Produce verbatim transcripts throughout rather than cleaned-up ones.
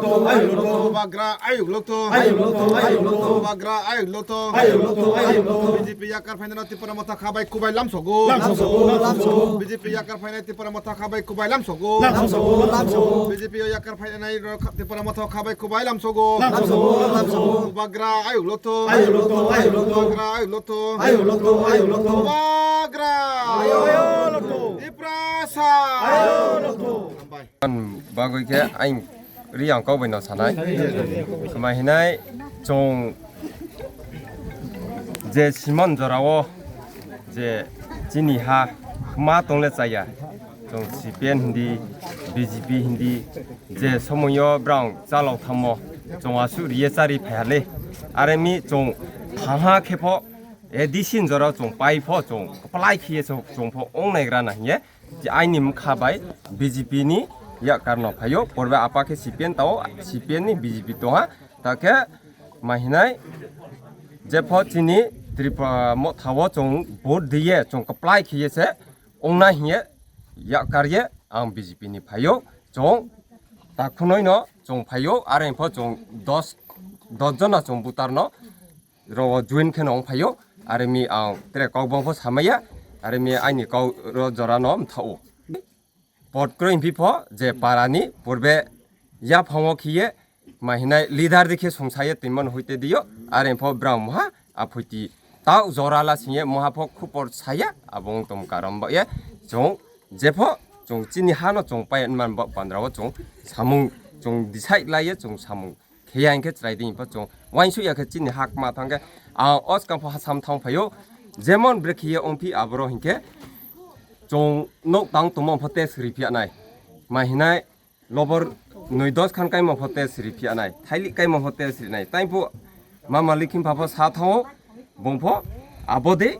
Bubagra ayuk lokto. Ayuk lokto, ayuk lokto. Bubagra ayuk lokto. Ayuk lokto, ayuk lokto. B J P yakar phainai no Tipra Motha kha bai kubai lamsogo. Lamsogo, lamsogo. B J P yakar phainai Tipra Motha kha bai kubai lamsogo. Lamsogo, lamsogo. B J P o yakar phainai rok Tipra Motha kha bai kubai lamsogo. Lamsogo, lamsogo. Bubagra ayuk lokto. Ayuk lokto, ayuk lokto. Bubagra ayuk lokto. Ayuk lokto, ayuk lokto. Bubagra. Ayuk lokto. Tiprasa. Ayuk lokto. Hambai. Bagwi khe aing ri ang kok bai no sanai. Kma hinai chwng je simon jorao je chini ha ma tongle chaya. Chwng C P M hindi, B J P hindi, je somoyo brang chalok thamo, chwng asu riye chari phayale. Are mi chwng thangha khe pho, e disin jorao chwng pai pho, chwng kwplai khiye chwng pho ong naigra na hiye. Je aini mkha bai B J P ni yakar no phaio, porbe apa khe C P M tao, C P M ni B J P tongha, ta khe ma hinai jepho chini Tripura Motha o chwng vote diye, chwng kwplai khiye se ongna hiye yakar ye ang B J P ni phaio, chwng ta khunoi no chwng phaio, are pho chwng dos, dos jona chwng voter no ro join khe no ong phaio, are mi ang tere kok bong pho samaya, are mi aini kok ro jora no mtha o. Pot kroi himpi pho je para ni purbe yaphango khiye ma hinai leader dikhe sungsaye twimon hoite diyo, are pho brang muha aphuiti tao jora la singye muha pho khupor saya abong tom karom ba ye chwng jepho chwng chini hano chwng pai man ba pandra o chwng samung chwng decide laiye chwng samung Khiya hinkhe chwrai di hinpha chwng uansuk ya khe chini hak ma thangkhe ang o swkang pho hasam thang phaio. Jemon bwrwi khiye wngphi aboro hinkhe chwng nok tang tongma pho test ri phiya nai. Ma hinai lobor nui dos khan kaima pho test ri phiya nai. Thailik kaima pho test ri nai. Tai pho ma malik hinpha pho sa thango bung pho abo de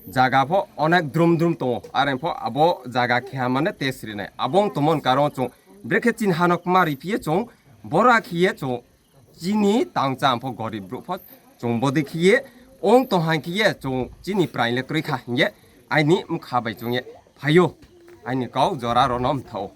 jaga pho onek drum drum tongo. Are pho abo jaga khiya mane test ri nai. Abo wng tongmon karon chwng bwrwi khe chini hanok ma ri phiye chwng Bora khiye chwng chini tangcha ampho gorib bru pho chwng bodi khiye ong tong hai khiye chwng chini prai le kwrwi kha hiye aini mkha bai chwng ye phaio aini kok jora rono mthao.